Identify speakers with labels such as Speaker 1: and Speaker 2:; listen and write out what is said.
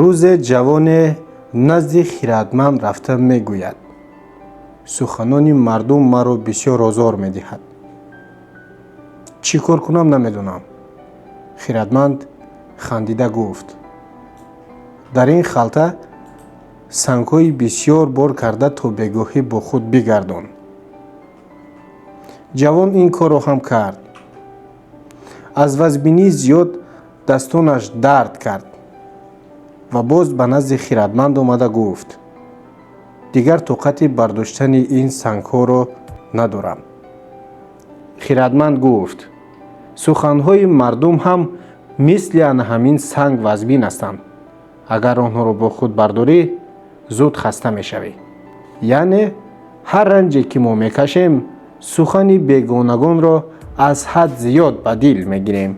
Speaker 1: Рӯзе ҷавоне назди хирадманд рафта мегӯяд: «Суханони мардум маро бисёр озор медиҳад. Чӣ кор кунам, намедонам». Хирадманд хандида гуфт: «Дар ин халта сангҳои бисёр бор карда, то бегоҳӣ бо худ бигардон». Ҷавон ин корро ҳам кард. Аз вазбинии зиёд дастонаш дард кард ва боз ба назди хирадманд омада гуфт: «Дигар тоқати бардоштани ин сангҳоро надорам». Хирадманд гуфт: «Суханҳои мардум ҳам мисли ана ҳамин санг вазбин ҳастанд. Агар онҳоро бо худ бардорӣ, зуд хаста мешавӣ». Яъне ҳар ранҷе, ки мо мекашем, сухани бегонагонро аз ҳад зиёд ба дил мегирем.